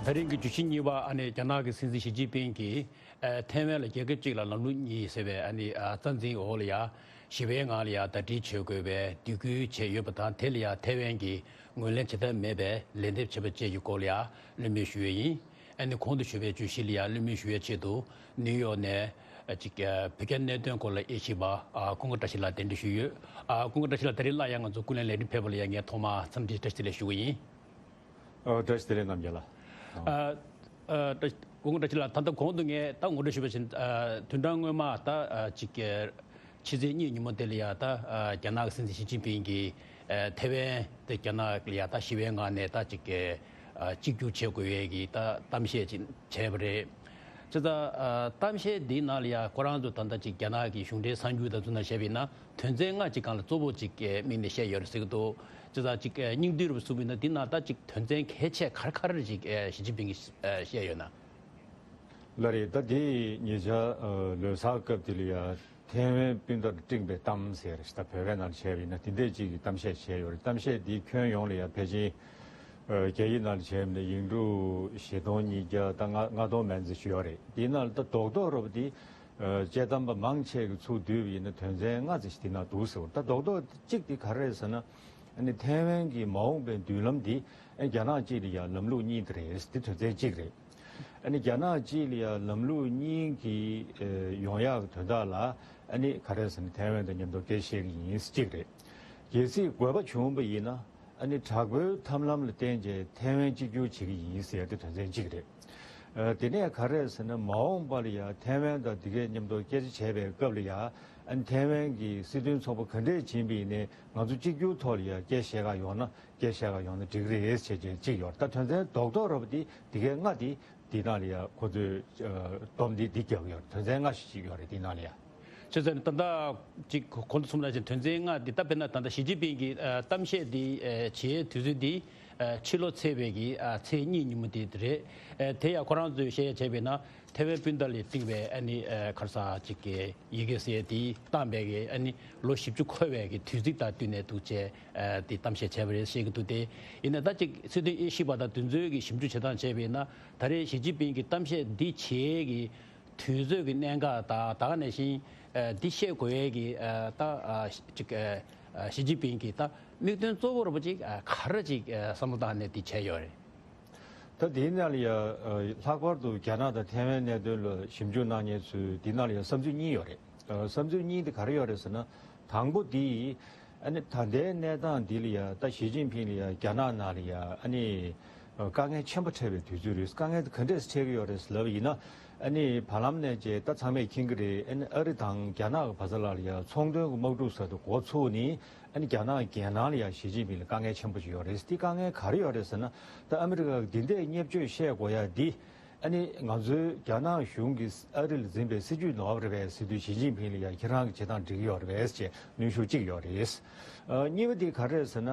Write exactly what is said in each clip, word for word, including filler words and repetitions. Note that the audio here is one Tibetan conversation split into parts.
ད་རིང་གི་བརྗོད་གཞི་གཉིས་པ་ཨ་ནི་རྒྱ་ནག་གི་སྲིད་འཛིན་ཞི་ཅིན་ཕིང་གིས་ཨ་ཐའེ་ཝན་ལ་རྒྱལ་ཁབ་གཅིག་ལ་ལམ་ལུགས་གཉིས་ཟེར་བའི་ཨ་ནི་ཨ་རྩ་འཛིན་འོག་ལ་ཡ་ཞི་བའི་ངང་ལ་ཡ་ཟླ་སྒྲིལ་བྱེད་དགོས་པའི་འདོད་སྐུལ་བྱས་ཡོད་པ་དང་། དེ་ལ་ཡ་ཐའེ་ཝན་གྱིས་ངོས་ལེན་བྱེད་ཐབས་མེད་པའི་ལན་འདེབས་བྱས་པ་བཅས་ཀྱི་སྐོར་ལ་ཡ་གླེང་མོལ་ཞུས་ཡོད་ཡིན། ཨ་ནི་གོང་དུ་ཞུས་པའི་བརྗོད་གཞི་ལ་ཡ་གླེང་མོལ་ཞུ་བའི་ཆེད་དུ་ནིའུ་ཡོག་ནས་ཨ་ཅིག་ཨ་བོད་རྒྱ་གནད་དོན་སྐོར་ལ་དབྱེ་ཞིབ་པ་ཨ་ཀུན་དགའ་བཀྲ་ཤིས་ལགས་གདན་འདྲེན་ཞུས་ཡོད། ཨ་ཀུན་དགའ་བཀྲ་ཤིས་ལགས་ད་རིང་སླར་ཡང་ང་ཚོ་ཀུན་གླེང་ལས་རིམ་ཕེབས་པ་ལ་ཡ་ངས་ཐོག་མར་འཚམས་འདྲི་བཀྲ་ཤིས་བདེ་ལེགས་ཞུ་གི་ཡིན། ཨ་བཀྲ་ཤིས་བདེ་ལེགས་རྣམ་རྒྱལ་ལགས། ཨ་ཨ་བཀྲ་ཀུན་དགའ་བཀྲ་ཤིས་ལགས། ད་ལྟ་གོང་དུ་ངས་ད་ངོ་སྤྲོད་ཞུས་པ་བཞིན་ཨ་དུས་གྲངས་སྔོན་མ་ད་ཨ་ཅིག་ཨ་ཕྱི་ཚེས་གཉིས་ཉིན་མོ་དེ་ལ་ཡ་ད་ཨ་རྒྱ་ནག་གི་སྲིད་འཛིན་ཞི་ཅིན་ཕིང་གིས་ཨ་ཐའེ་ཝན་དེ་རྒྱ་ནག་ལ་ཡ་ད་ཞི་བའི་ངང་ནས་ད་ཅིག་ཨ་གཅིག་གྱུར་བྱེད་དགོས་ཡས་ཀྱི་ད་གཏམ་བཤད་ཅིག་བྱས་པ་རེད། བྱས་ཙང་ཨ་གཏམ་བཤད་འདིའི་ནང་ལ་ཡ་ཁོ་རང་ཚོ་ད་ལྟ་ཅིག་རྒྱ་ནག་གི་གཞུང་འབྲེལ་གསར་འགྱུར་དང་བསྡུར་ན་བཤད་པ་ཡིན་ན་དོན་ཚན་ལྔ་ཅིག་སྒང་ལ་གཙོ་བོ་ཅིག་ཨ་དམིགས་ནས་བཤད་ཡོད་རེད་ཟེར་གྱི་འདུག་བྱས་ཙང་ཅིག་ཨ་སྙིང་བསྡུས་རུ་གསུངས་པ་ཡིན་ན་འདི་ནང་ད་ཅིག་དོན་ཚན་གལ་ཆེ་ག་རེ་ག་རེ་ཅིག་ཨ་ཞི་ཅིན་ཕིང་གིས་ཨ་བཤད་ཡོད་ན། ལགས་རེད། ད་དེ་ཉེ་ཆར་ཨ་ལོ་གསར་སྐབས་དེ་ལ་ཡ་ཐའེ་ཝན་སྤུན་ཟླར་སྤྲིངས་པའི་གཏམ་ཟེར་ད་བོད་སྐད་ནང་བྱས་པ་ཡིན་ན་དེ་འདྲས་ཅིག་གི་གཏམ་བཤད་བྱས་ཡོད་རེད། གཏམ་བཤད་འདི་ཁྱོན་ཡོངས་ལ་ཡ་ཕལ་ཆེར་ཨ་རྒྱ་ཡིག་ནང་ལ་བྱས་པ་ཡིན་ན་ཡིག་འབྲུ་བཞི་སྟོང་ཉིས་བརྒྱ་ད་ལྔ་ལྔ་སྟོང་མན་ཙམ་ཞིག་ཡོད་རེད། དེའི་ནང་ལ་ད་རྡོག་རྡོག་རོབ་དེ་ཨ་དཔྱད་གཏམ་པ་མང་ཆེ་གིས་ཚུར་བསྡུས་པ་ཡིན་ན་དོན་ཚན་ལྔ་ཙམ་ཞིག་དེ་ནང་འདུག་ཟེར་བ། ད་རྡོག་རྡོག་གཅིག་དེ་ག་རེ་རེད་ཟེར་ན། ཨ་ནི་ཐའེ་ཝན་གྱི་མ་འོངས་པའི་མདུན་ལམ་འདི་ཨ་རྒྱ་ནག་གཅིག་ལ་ཡ་ལམ་ལུགས་གཉིས་དེ་རེད། དེ་དོན་ཚན་གཅིག་རེད། ཨ་ནི་རྒྱ་ནག་གཅིག་ལ་ཡ་ལམ་ལུགས་གཉིས་ཀྱི་ཨ་ཡོང་ཡག་གི་དོན་དག་ལ་ཨ་ནི་ག་རེ་ཟེར་ན་ཐའེ་ཝན་དང་མཉམ་དུ་སྐད་ཆ་བཤད་ཀྱི་ཡིན་གཅིག་རེད། གལ་སྲིད་དགོས་པ་བྱུང་བ་ཡིན་ན་ཨ་ནི་དྲག་པོའི་ཐབས་ལམ་ལ་བརྟེན་བྱས་ཐའེ་ཝན་གཅིག་གྱུར་བྱེད་ཀྱི་ཡིན་ཟེར་ཡ་དེ་དོན་ཚན་གཅིག་རེད། ཨ་དེ་ནས་ག་རེ་ཟེར་ན་མ་འོངས་པ་ལ་ཡ་ཐའེ་ཝན་དང་དེ་གའི་མཉམ་དུ་སྐད་ཆ་བྱས་པའི་སྐབས་ལ་ཡ་ཨ་ནི་ཐའེ་ཝན་གྱི་སྲིད་དོན་ཚོགས་པ་ག་འདྲས་ཕྱིན་པ་ཡིན་ནའི་ང་ཚོ་གཅིག་གྱུར་ཐོག་ལ་ཡ་སྐད་བཤད་ག་ཡོང་ན་སྐད་བཤད་ག་ཡོང་ན་འགྲིག་གི་རེད་ཟེར་བྱས་གཅིག་ཡོད། ད་དོན་ཚན་རྡོག་རྡོག་རོབ་དེ་དེ་གའི་ལྔ་དེ་དེའི་ནང་ལ་ཡ་ཁོ་ཚོས་ཨ་སྡོམ་འདི་འདི་རྒྱག་གི་ཡོད་རེད། དོན་ཚན་ལྔ་ཞིག་ཅིག་ཡོད་རེད་དེའི་ནང་ལ་ཡ། བྱས་ཙང་ད་ལྟ་ཅིག་གོང་དུ་གསུངས་པ་ནང་བཞིན་དོན་ཚན་ལྔ་འདི་ད་དཔེར་ན་ད་ལྟ་ཞི་ཅིན་ཕིང་གི་ཨ་གཏམ་བཤད་འདི་ཨ་བྱེད་དུས་ཚོད་འདི་ཨ་ཕྱི་ལོ་ཚེས་པའི་གི་ཨ་ཚེས་གཉིས་ཉིན་མོ་དེ་རེད། ཨ་དེ་ཡང་ཁོ་རང་ཚོས་བཤད་ཡ་བྱས་པས་ན་ཐའེ་ཝན་སྤུན་ཟླ་ལ་བཏིང་བའི་ཨ་ནི་ཨ་ག་རེ་ཟེར་ཅིག་གི་ཡི་གེ་ཟེར་དེ་བཏང་བའི་གི་ཨ་ནི་ལོ་བཞི་བཅུ་འཁོར་བའི་གི་དུས་ཚིགས་དང་བསྟུན་ནས་འདུག་བྱས་ཨ་དེ་གཏམ་བཤད་བྱས་པ་རེད་བཤད་ཀྱི་འདུག་སྟེ། ཡིན་ན་ད་ཅིག་སྲིད་དོན་དབྱེ་ཞིབ་པ་དང་དེ་ཚོའི་གི་ཞིབ་འཇུག་བྱེད་སྟངས་བྱས་པས་ན་ད་རེས་ཞི་ཅིན་ཕིང་གི་གཏམ་བཤད་འདི་བྱེད་ཀྱི་དུས་ཚོད་ཀྱི་གནད་འགག་དང་ད་ག་ནང་བཞིན་ཨ་འདི་བཤད་དགོས་ཡས་ཀྱི་ཨ་ད་ཨ་ཅིག་ཨ་ཞི་ཅིན་ཕིང་གི་ད་དམིགས་དོན་གཙོ་བོ་རུ་ཅིག་ཨ་ག་རེ་ཅིག་ཨ་བསམ་བློ་བཏང་ནས་འདི་བྱས་ཡོད་རེད། ད་དེའི་ནང་ལ་ཡ་ཨ་ལྷག་པར་དུ་རྒྱ་ནག་དང་ཐའེ་ཝན་གནད་དོན་ལ་ཞིབ་འཇུག་གནང་མཁན་ཚོས་དེའི་ནང་ལ་ཡ་བསམ་ཚུལ་གཉིས་ཡོད་རེད། ཨ་བསམ་ཚུལ་གཉིས་དེ་ག་རེ་ཡོད་རེད་ཟེར་ན། དང་པོ་དེ་ཨ་ནི་ད་ལྟའི་གནས་སྟངས་འདི་ལ་ཡ་ད་ཞི་ཅིན་ཕིང་ལ་ཡ་རྒྱ་ནག་ནང་ལ་ཡ་ཨ་ནི་ཨ་དཀའ་ངལ་ཆེན་པོ་འཕྲད་པའི་དུས་ཚོད་རེད། དཀའ་ངལ་དེ་ག་འདྲས་སེ་འཕྲད་ཀྱི་ཡོད་རེད་ཟེར་ལབ་པ་ཡིན་ན། ཨ་ནི་བར་ལམ་ནས་བྱས་ད་ཚང་མས་མཁྱེན་གྱི་རེད། ཨ་ནི་ཨ་རི་དང་རྒྱ་ནག་གི་བར་ས་ལ་ལ་ཡ་ཚོང་དོན་གྱི་དམག་འཁྲུག་ཟེར་དུ་འགོ་ཚུགས་ནས་ཨ་ནི་རྒྱ་ནག་རྒྱལ་ནང་ལ་ཡ་ཞི་ཅིན་ཕིང་ལ་དཀའ་ངལ་ཆེན་པོ་ཞིག་ཡོད་རེད། དེ་དཀའ་ངལ་ག་རེ་ཡོད་རེད་ཟེར་ན། ད་ཨ་མི་རི་ཀ་གི་འདི་འདྲས་བརྙས་བཅོས་བཤད་དགོས་ཡ་འདི། ཨ་ནི་ང་ཚོའི་རྒྱ་ནག་གཞུང་གིས་ཨ་རི་ལ་འཛིན་པའི་སྲིད་ཇུས་ནོར་བ་རེད་པས་ཟེར་དུས་ཞི་ཅིན་ཕིང་ལ་ཡ་ཁྱེད་རང་གི་བྱེད་སྟངས་འགྲིག་གི་ཡོད་རེད་པས་ཅེས་གནོན་ཤུགས་གཅིག་ཡོད་རེད། ཨ་གཉིས་པ་དེ་ག་རེ་རེད་ཟེར་ན།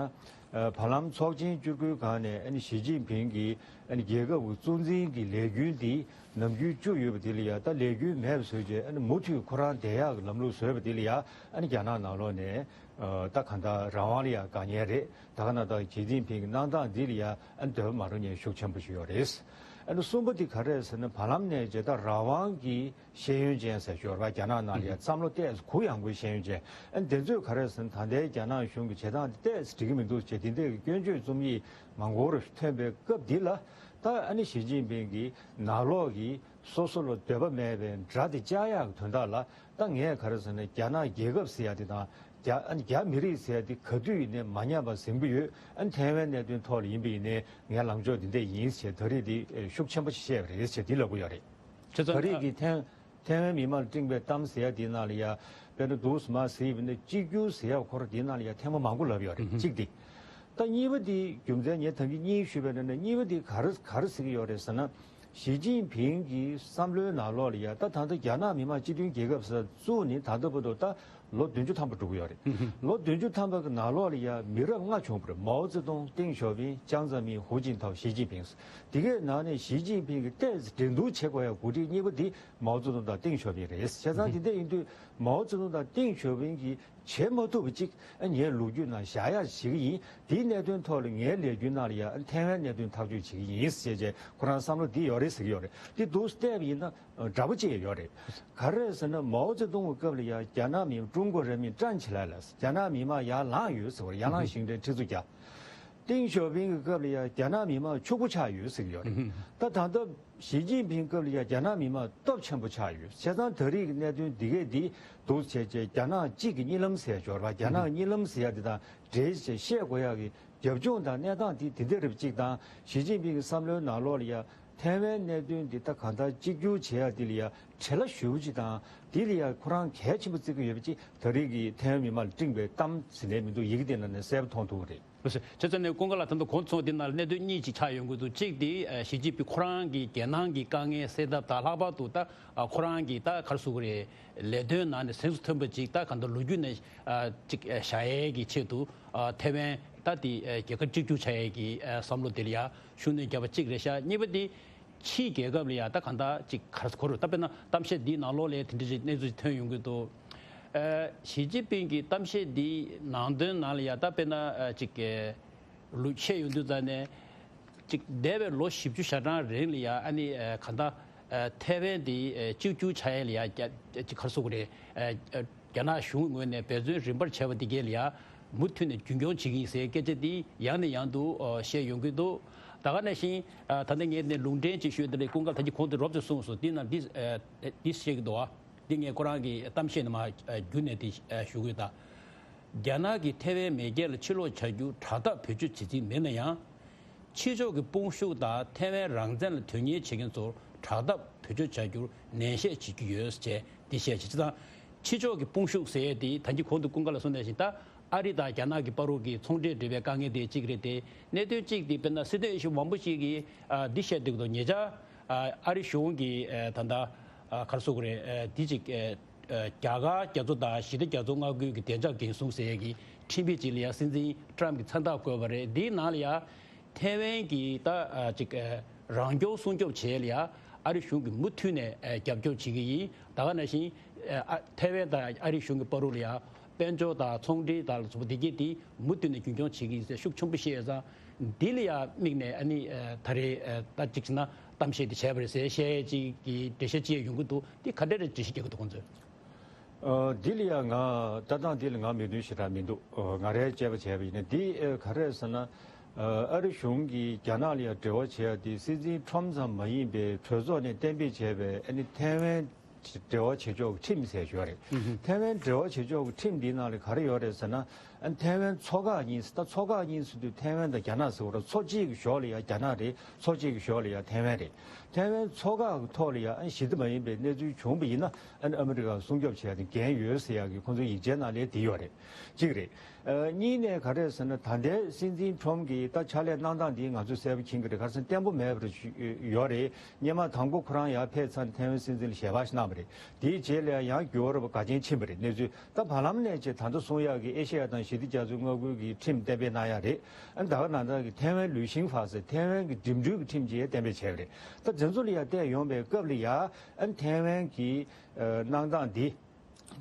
ཨ་བར་ལམ་ཚོགས་ཆེན་བཅུ་དགུའི་སྒང་ནས་ཨ་ནི་ཞི་ཅིན་ཕིང་གིས་ཨ་ནི་རྒྱལ་ཁབ་ཀྱི་གཙོ་འཛིན་གྱི་ལས་རྒྱུན་འདི་ནམ་རྒྱུན་བཅུག་ཡོད་པ་དེ་ལ་ཡ་ད་ལས་རྒྱུན་མེད་པ་བཟོས་རྗེས་ཨ་ནི་མུ་མཐུད་ཁོ་རང་བསྡད་ཡག་གི་ལམ་ལུགས་བཟོས་པ་དེ་ལ་ཡ་ཨ་ནི་རྒྱ་ནག་ནང་ལོགས་ནས་ཨ་ད་གང་ལྟར་རང་དབང་ལ་ཡ་དགའ་མཁན་རེད། ད་ག་ནང་བཞིན་ཞི་ཅིན་ཕིང་གི་གནང་སྟངས་འདི་ལ་ཡ་ཨ་ནི་འདོད་པ་མ་རུང་མཁན་ཤུགས་ཆེན་པོ་ཞིག་ཡོད་རེད། ཨ་ནི་གསུམ་པ་འདི་ག་རེ་རེད་ཟེར་ན། བར་ལམ་ནས་བྱས་ད་རང་དབང་གི་ཤེས་ཡོན་ཅན་ཟེར་ཞོར་བ་རྒྱ་ནག་ནང་ལ་ཡ་བསམ་བློ་ཏོག་ཙམ་གུ་ཡངས་པོའི་ཤེས་ཡོན་ཅན། ཨ་ནི་དེ་ཚོས་ག་རེ་རེད་ཟེར་ན། ད་ལྟའི་རྒྱ་ནག་གཞུང་གི་བྱེད་སྟངས་འདི་ཏོག་ཙམ་འགྲིག་གི་མི་འདུག་ཅེས་དེ་འདྲའི་སྐྱོན་བརྗོད་རྩོམ་ཡིག་མང་པོ་རུ་ཐོན་པའི་སྐབས་འདི་ལ། ད་ཨ་ནི་ཞི་ཅིན་ཕིང་གིས་ནང་ལོགས་ཀྱི་སོ་སོ་ལ་འདོད་པ་མེད་པའི་དགྲ་དེ་བཅག་ཡག་གི་དོན་དག་ལ། ད་ངས་ག་རེ་ཟེར་ན། རྒྱ་ནག་རྒྱལ་ཁབ་ཟེར་ཡ་དེ་དང་རྒྱ་ཨ་ནི་རྒྱ་མི་རིགས་ཟེར་ཡ་དེ་ག་དུས་ཡིན་ནའི་མ་ཉམས་པ་ཟིན་གྱི་ཡོད། ཨ་ནི་ཐའེ་ཝན་གནད་དོན་ཐོག་ལ་ཡིན་པ་ཡིན་ནའི་ངའི་ལངས་ཕྱོགས་འདི་འདྲ་ཡིན་ཞེས་ད་རེས་འདི་ཤུགས་ཆེན་པོ་ཞིག་བཤད་པ་རེད་ཅེས་འདི་ལབ་ཀྱི་ཡོད་རེད། བྱས་ཙང་ད་རེས་ཀྱི་ཐའེ་ཐའེ་ཝན་མི་མང་ལ་སྤྲིངས་པའི་གཏམ་ཟེར་ཡ་འདིའི་ནང་ལ་ཡ། དཔེར་ན་འདུག་སེ་མར་གཟིགས་པ་ཡིན་ན་གཅིག་གྱུར་ཟེར་ཡ་ཁོ་རང་འདིའི་ནང་ལ་ཡ་ཐེངས་མ་མང་པོ་ལབ་ཡོད་རེད། གཅིག་འདི། ད་གཉིས་པ་འདི་རྒྱུ་མཚན་ངས་ད་གིན་གཉིས་ཞུས་པའི་ནང་ནས་གཉིས་པ་འདི་ག་རེ་ག་རེ་ཟེར་གྱི་ཡོད་རེད་ཟེར་ན། ཞི་ཅིན་ཕིང་གི་བསམ་བློའི་ནང་ལོགས་ལ་ཡ། ད་ད་ལྟ་རྒྱ་ནག་མི་དམངས་སྤྱི་མཐུན་རྒྱལ་ཁབ་ཟེར་བཙུགས་ནས་ད་ལྟ་བར་དུ་ད་ལོ་བདུན་ཅུ་ཐམ་པ་འགྲོ་གི་ཡོད་རེད། ལོ་བདུན་ཅུ་ཐམ་པ་གི་ནང་ལོགས་ལ་ཡ་མི་རབས་ལྔ་བྱུང་བ་རེད། མའོ་ཙེ་ཏུང་། ཏེང་ཞའོ་ཕིང་། ཅང་ཙེ་མིན། ཧུའུ་ཅིན་ཐའོ། ཞི་ཅིན་ཕིང་། དེ་གའི་ནང་ནས་ཞི་ཅིན་ཕིང་གི་ཏོག་ཙམ་འགྲན་བསྡུར་བྱེད་དགོས་ཡ་འགོ་ཁྲིད་གཉིས་པ་འདི་མའོ་ཙེ་ཏུང་དང་ཏེང་ཞའོ་ཕིང་རེད། བྱས་ཙང་དེ་འདྲ་ཡིན་དུས་མའོ་ཙེ་ཏུང་དང་ཏེང་ཞའོ་ཕིང་གི་ བྱེད་མ་ཐུབ་པ་ཅིག་ངས་ལོ་རྒྱུས་ནང་བཞག་ཡག་བྱེད་ཀྱི་ཡིན། དེའི་གནད་དོན་ཐོག་ལ་ངའི་ལས་འགུལ་ནང་ལ་ཡང་ཐའེ་ཝན་གནད་དོན་ཐག་གཅོད་བྱེད་ཀྱི་ཡིན་ཟེར་བྱས་ཁོ་རང་བསམ་བློ་འདི་ཡོད་རེད་ཟེར་གྱི་ཡོད་རེད། འདི་འདུག་བལྟས་པ་ཡིན་ན་འདྲ་པོ་ཅིག་ཡོད་རེད། ག་རེ་རེད་ཟེར་ན། མའོ་ཙེ་ཏུང་གི་སྐབས་ལ་ཡང་རྒྱ་ནག་མི་ཀྲུང་གོ་རེ་མིན་ཀྲན་ཆི་ལ་ལ་རྒྱ་ནག་མི་མང་ཡར་ལངས་ཡོད་ཟེར་བ་རེད། ཡར་ལངས་ཞིང་བྲན་ཁྲི་ཚོ་བརྒྱ། ཏེང་ཞའོ་ཕིང་གི་སྐབས་ལ་ཡང་རྒྱ་ནག་མི་མང་ཕྱུག་པོ་ཆགས་ཡོད་ཟེར་གྱི་ཡོད་རེད། ད་ད་ལྟ་ཞི་ཅིན་ཕིང་སྐབས་ལ་ཡང་རྒྱ་ནག་མི་མང་སྟོབས་ཆེན་པོ་ཆགས་ཡོད། བྱས་ཙང་ད་རེས་ཀྱི་གནད་དོན་འདི་གས་འདི་འདུག་བྱས་བྱས་རྒྱ་ནག་གཅིག་གི་གཉིད་ལམ་ཟེར་ཡ་ཡོད་རེད་པ། རྒྱ་ནག་གི་གཉིད་ལམ་ཟེར་ཡ་འདི་དང་འབྲེལ་བྱས་བཤད་དགོས་ཡ་གི་རྒྱབ་ལྗོངས་དང་གནས་སྟངས་འདི་དེ་འདྲ་རེད་པ་གཅིག་དང་། ཞི་ཅིན་ཕིང་གི་བསམ་བློའི་ནང་ལོགས་ལ་ཡང་ཐའེ་ཝན་གནད་དོན་འདི་ད་གང་ལྟར་གཅིག་གྱུར་བྱེད་ཡ་འདི་ལ་ཡང་བྲེལ་བ་ཞེ་པོ་ཅིག་དང་། འདི་ལ་ཡང་ཁོ་རང་གལ་ཆེན་པོ་བརྩི་གི་ཡོད་པ་ཅིག་ད་རེས་ཀྱི་ཐའེ་ཝན་མི་མང་ལ་སྤྲིངས་པའི་གཏམ་ཟེར་ནས་མི་འདུག་ཡི་གེ་དེ་ནང་ནས་གསལ་པོ་མཐོང་ཐུབ་ཀྱི་རེད། ལགས་སོ། བྱས་ཙང་ནས་ཀུན་དགའ་ལགས། ད་ལྟ་གོང་ཚོགས་འདི་ནང་ལ་གནད་དོན་གཉིས་ཅིག་ཆགས་ཡོང་གི་འདུག་གཅིག་དེ་ཞི་ཅིན་ཕིང་ཁོ་རང་གི་རྒྱལ་ནང་གི་དཀའ་ངལ་སེལ་ཐབས་དང་། ལྷག་པར་དུ་ད་ཁོ་རང་གི་ད་ག་རེ་ཟེར་དགོས་རེད། ལས་དོན་ནང་ནས་གཟེངས་སུ་ཐོན་པ་ཅིག་ད་གང་ལྟར་ལོ་རྒྱུས་ནས་ཅིག་བཞག་ཡས་ཀྱི་ཆེད་དུ་ཐའེ་ཝན་ད་དེ་རྒྱལ་ཁབ་གཅིག་གྱུར་བྱ་ཡས་ཀྱི་བསམ་བློ་དེ་ལ་ཡང་ཤུགས་སྣོན་བརྒྱབ་པ་གཅིག་རེད་ཤག་གཉིས་པ་དེ་ཕྱིའི་རྒྱལ་ཁབ་ལ་ཡང་ད་གང་ལྟར་ཅིག་ག་རེ་ཟེར་དགོས་རེད། ད་དཔེར་ན་གཏམ་བཤད་འདིའི་ནང་ལོགས་ལ་དེ་འདྲ་ཅིག་གནས་ཚུལ་ཅིག་ཐོན་ཡོང་གི་འདུག་ཨ། ཞི་ཅིན་ཕིང་གི་གཏམ་བཤད་འདིའི་ནང་དོན་ནང་ལ་ཡང་ད་དཔེར་ན་ཨ་ཅིག་གི་ལུགས་བཤད་ཡོང་དུས་ཙང་ནས་ཅིག་འདས་པའི་ལོ་བཞི་བཅུ་ཞེ་གྲངས་རིང་ལ་ཡང་ཨ་ནི་ཨ་གང་ལྟར་ཨ་ཐའེ་ཝན་འདི་ཨ་གཅིག་གྱུར་བྱ་ཡས་ལ་ཡང་རྒྱ་ཅིག་ག་རེ་ཟེར་དགོས་རེད། ཨ་ཨ་རྒྱ་ནག་གཞུང་ངོས་ནས་འབད་བརྩོན་རིམ་པར་བྱས་པ་འདི་གས་ལ་ཡང་མུ་མཐུད་ནས་རྒྱུན་འཁྱོངས་བྱེད་ཀྱི་ཡིན་ཟེར་སྐད་ཆ་འདི་ཡང་ནས་ཡང་དུ་ཨ་བཤད་ཡོང་གི་འདུག་ད་ག་ནང་བཞིན་ཨ་ད་ལྟ་ངས་ནས་ལུང་འདྲེན་ཅིག་ཞུས་དེ་ལས་ཀུན་དགའ་ད་ཅི་གོང་དུ་རོབ་ཙམ་གསུངས་སོང་། འདི་ནང་འདི་ཨ་འདི་བཤད་ཀྱི་འདུག་ཨ། འདི་ངས་ཁོ་རང་གི་གཏམ་བཤད་ནས་མར་བསྒྱུར་ནས་དེ་ཞུ་གི་ཡོད། ད་རྒྱ་ནག་གིས་ཐའེ་ཝན་མེས་རྒྱལ་ལ་ཕྱིར་སློག་བྱ་རྒྱུ་དྲག་འཐབ་བེད་སྤྱོད་བྱེད་རྩིས་མེད་ན་ཡང་། ཕྱི་ཕྱོགས་ཀྱི་དཔུང་ཤུགས་དང་ཐའེ་ཝན་རང་བཙན་ལ་དོན་གཉེར་བྱེད་མཁན་ཚོར་དྲག་འཐབ་བེད་སྤྱོད་བྱ་རྒྱུར་ནན་བཤད་བྱེད་ཀྱི་ཡོད་ཅེས་འདི་བཤད་བྱས། བྱས་ཙང་ཕྱི་ཕྱོགས་ཀྱི་དཔུང་ཤུགས་ཟེར་ཡས་དེ་ད་གིན་གོང་དུ་ཀུན་དགའ་ལགས་གསུངས་ནང་བཞིན་ད། ཨ་རི་དང་རྒྱ་ནག་གི་བར་དུ་གི་ཚོང་འབྲེལ་འབྲེལ་བའི་དཀའ་ངལ་དེ་གཅིག་རེད་དེ། གནད་དོན་གཅིག་དེ་དཔེར་ན་སྲིད་དོན་དབྱེ་ཞིབ་མང་པོ་ཞིག་གིས་ཨ་འདི་བཤད་འདུག་འདུག་ཉེ་ཆར་ཨ་ཨ་རི་གཞུང་གིས་ཨ་ད་ལྟ་ཨ་ག་རེ་ཟེར་དགོས་རེད། ཨ་འདི་གཅིག་ཨ་ཨ་རྒྱ་གར་རྒྱ་མཚོ་དང་ཞི་བདེ་རྒྱ་མཚོ་མངའ་ཁུལ་གྱི་བདེ་འཇགས་འགན་སྲུང་ཟེར་ཡས་ཀྱི་ཁྲིམས་དཔེ་གཅིག་ལ་ཡང་སྲིད་འཛིན་ཊམ་གྱི་མཚན་རྟགས་བཀོད་པ་རེད། འདིའི་ནང་ལ་ཡང་ཐའེ་ཝན་གྱི་ད་ཨ་ཅིག་ཨ་རང་སྐྱོང་སྲུང་སྐྱོབ་བྱེད་ཡས་ལ་ཡང་ཨ་རི་གཞུང་གིས་མུ་མཐུད་ནས་ཨ་རྒྱབ་སྐྱོར་བྱེད་ཀྱི་ཡིན། ད་ག་ནང་བཞིན་ཨ་ཐའེ་ཝན་དང་ཨ་རི་གཞུང་གི་བར་དུ་ལ་ཡང་དཔལ་འབྱོར་དང་ཚོང་འབྲེལ་དང་ལ་སོགས་པ་འདི་གས་དེ་མུ་མཐུད་ནས་རྒྱུན་འཁྱོངས་བྱེད་ཀྱི་ཡིན་ཟེར་ཤུགས་ཆེན་པོ་བཤད་ཡོད་ཙང་། འདི་ལ་ཡང་དམིགས་ནས་ཨ་ནི་ཨ་ད་རེས་ཨ་ད་ཅིག་བྱས་ན་གཏམ་བཤད་དེ་བྱས་པ་རེད་ཟེར་བཤད་ཡས་ཅིག་གི་འགྲེལ་བཤད་ཅིག་ཡོང་གི་འདུག་འདི་ག་འདྲ་རེ་འགྲེལ་བཤད་རྒྱག་གི་འདུག་ཁོང་ཚོས། ཨ་འདི་ལ་ཡང་ང་ལྟ་སྟངས་འདི་ལ་ང་མོས་མཐུན་ཞེ་དྲག་མི་འདུག་ཨ་ང་རའི་དཔྱད་པ་བྱས་པ་ཡིན་ན་འདི་ཨ་ག་རེ་རེད་ཟེར་ན། ཨ་ཨ་རི་གཞུང་གིས་རྒྱ་ནག་ལ་ཡང་འབྲེལ་བ་བྱེད་ཡ་དེ་སྲིད་འཛིན་ཊམ་ཙམ་མ་ཡིན་པའི་གྲོས་ཚོགས་ནས་གཏན་འབེབས་བྱས་པའི་ཨ་ནི་ཐའེ་ཝན་འབྲེལ་བ་བྱེད་ཕྱོགས་ཀྱི་ཁྲིམས་ཟེར་ཞུ་བ་རེད། ཐའེ་ཝན་འབྲེལ་བ་བྱེད་ཕྱོགས་ཀྱི་ཁྲིམས་འདིའི་ནང་ལ་ག་རེ་ཡོད་རེད་ཟེར་ན། ཨ་ནི་ཐའེ་ཝན་མཚོ་འགག་གཉིས། ད་མཚོ་འགག་གཉིས་ཟེར་དུས་ཐའེ་ཝན་དང་རྒྱ་ནག་ཟེར་བ་རེད། མཚོ་གཅིག་གི་ཞོར་ལ་ཡང་རྒྱ་ནག་རེད། མཚོ་གཅིག་གི་ཞོར་ལ་ཡང་ཐའེ་ཝན་རེད། ཐའེ་ཝན་མཚོ་འགག་གི་ཐོག་ལ་ཡང་ཨ་ནི་ཞི་བདེ་མ་ཡིན་པའི་གནས་ཚུལ་བྱུང་བ་ཡིན་ན་ཨ་ནི་ཨ་མི་རི་ཀ་སྲུང་སྐྱོབ་བྱེད་ཡ་དེ་འགན་ཡོད་ཟེར་ཡ་གི་ཁོང་ཚོའི་ཡིག་ཆའི་ནང་ལ་དེ་ཡོད་རེད། གཅིག་རེད། ཨ་གཉིས་ནས་ག་རེ་ཟེར་ན། ད་ལྟའི་སྲིད་འཛིན་ཊམ་གྱི་ད་ཕྱག་ལས་གནང་སྟངས་འདི་ང་ཚོས་གསལ་པོ་མཁྱེན་གྱི་རེད། ག་རེ་ཟེར་ན་བརྟན་པོ་མེད་པ་རེད་ཞུ་ཡོད་རེད། སྔོན་མ་དང་པོ་ཁོ་རང་ཡར་ཕེབས་ཚར་ནས་ཐའེ་ཝན་སྲིད་འཛིན་ལ་ཞལ་པར་ཞིག་གནང་བ་རེད། དེའི་རྗེས་ལ་ཡང་འགྱུར་བ་རབ་འགའ་ཅན་ཕྱིན་པ་རེད། གནས་ཚུལ་ད་བར་ལམ་ནས་ཅིག་ད་ལྟ་གསུང་ཡག་གི་ཨེ་ཤེ་ཡ་དང་ཞི་བདེ་རྒྱ་མཚོའི་མངའ་ཁུལ་གྱི་ཁྲིམས་གཏན་འབེབས་གནང་ཡག་རེད། ཨ་ནི་ད་ག་ནང་ལྟར་གྱི་ཐའེ་ཝན་ལུའུ་ཤིང་ཧྥ་ཟེར་ཐའེ་ཝན་གྱི་འགྲིམ་འགྲུལ་གྱི་ཁྲིམས་ཅིག་གཏན་འབེབས་བྱས་པ་རེད། ད་དེ་ཚོ་ལ་ཡང་བལྟས་ཡོང་པའི་སྐབས་ལ་ཡང་ཨ་ནི་ཐའེ་ཝན་གྱི་ཨ་གནང་སྟངས་འདི།